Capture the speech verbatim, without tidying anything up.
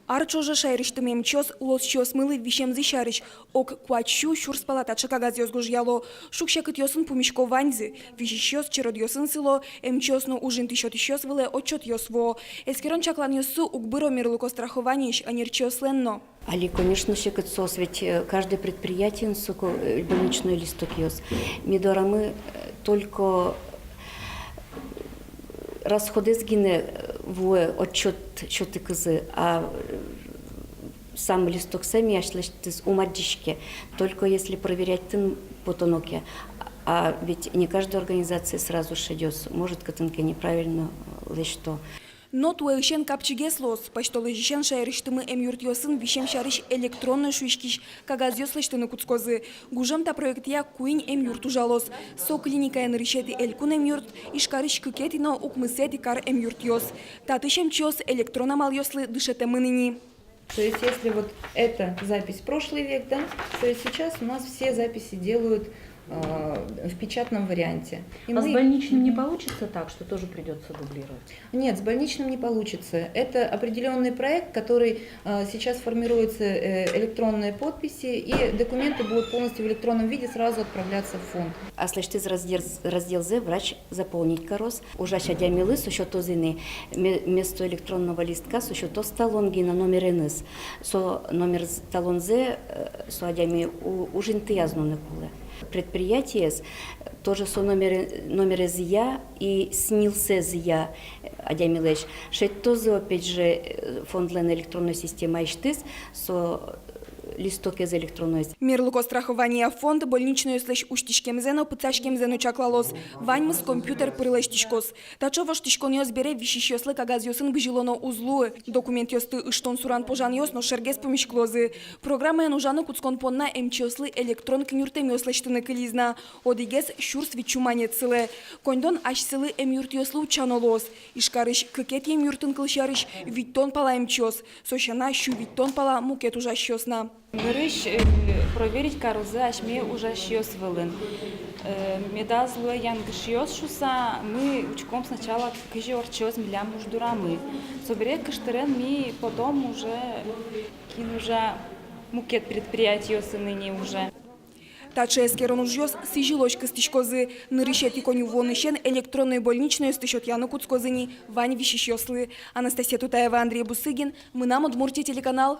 Ар ӵоже шаерысьтымы эмчиос улосчиосмылы висемзы сярысь ог куать сю сюрс пала таӵе кагазъёс гожъяло. Шуг-секытъёсын пумисько ваньзы. Висисьёс черодъёсын сыло, эмчиос но ужинты сётӥсьёс вылэ отчётъёс вуо. Эскерон-чакланъёссы уг быро мерлыко страхованиысь ӧнерчиослэн но. Али, конечно, секыт соос, ведь, э, каждый предприятиын соку, э, больничной листокъёс. Ми дорамы, э, только расходэз гинэ, э, вуэ отчёт сётыкузы, а, э, сам листоксэ ми аслэсьтыз ум адӟиське, только если проверять тын потоно ке. А ведь не каждая организация сразу шедёз, может, кытын ке неправильно, э, лэсьто. Но туэысен капчигес луоз. Пӧсьтолэзьысен шаерысьтымы эмъюртъёсын висем сярысь электронной шуиськись кагазъёс лэсьтыны кутскозы. Гужем та проектъя куинь эмъюрт ужалоз. Со клиникая нырысетӥ элькун эмъюрт, Ижкарысь кыкетӥ но укмысэтӥ кар эмъюртъёс. Татысь эмчиос электрон амалъёслы дышетэмын ини. То есть, если вот эта запись прошлый век, да, то есть сейчас у нас все записи делают, э, в печатном варианте. И А с мы больничным не получится так, что тоже придётся дублировать? Нет, с больничным не получится. Это определённый проект, который, э, сейчас формируется, э, электронные подписи, и документы будут полностью в электронном виде сразу отправляться в фонд. Аслэсьтыз раздел, разделзэ врач заполнить кароз. Ужась адямилы со сётоз ини, ме-, вместо электронного листка со сётоз талон гинэ номереныз. Со номер з-, талонзэ, э, со адями у-, ужинтыяз нуыны кулэ. Предприятиез тоже со номер, номерезъя и снилсэзъя, э, адямилэсь шедьтозы, опять же, э, фондлэн электронной системаысьтыз со листокез электронноез. Мерлыко страхования фонд больничнойёслэсь усьтӥськемзэ но, пытсаськемзэ но чаклалоз. Ваньмыз компьютер пыр лэсьтӥськоз. Таӵе воштӥськонъёс бере висисьёслы кагазъёсын бызьылоно уз луы. Документъёсты ыштон-суран пожанъёс но шергес пумиськылозы. Программаен ужаны кутскон понна эмчиослы электрон кенюртэмъёс лэсьтыны кылиз на. Одӥгез сюрс вить сю манет сылэ. Коньдон асьсэлы эмъюртъёслы утчано луоз. Ижкарысь кыкетӥ эмъюртын, кылсярысь, витьтон пала эмчиос. Со сяна, сю витьтон пала мукет ужасьёс на. Нырысь, э, проверить карозы асьме ужасьёс вылын. Э, медаз луэ янгышъёс шуса, ми учком сначала, кызьы ортчоз милям уж дорамы. Собере кыштырен ми потом уже, кин ужа мукет предприятиосын ини уже. Таӵе эскерон ужъёс сӥзьылозь кыстӥськозы. Нырысетӥ коньывуонысен электронной больничнойёсты сётъяны кутскозы ини вань висисьёслы. Анастасия Тутаева, Андрей Бусыгин, «Мынам Удмуртие» телеканал.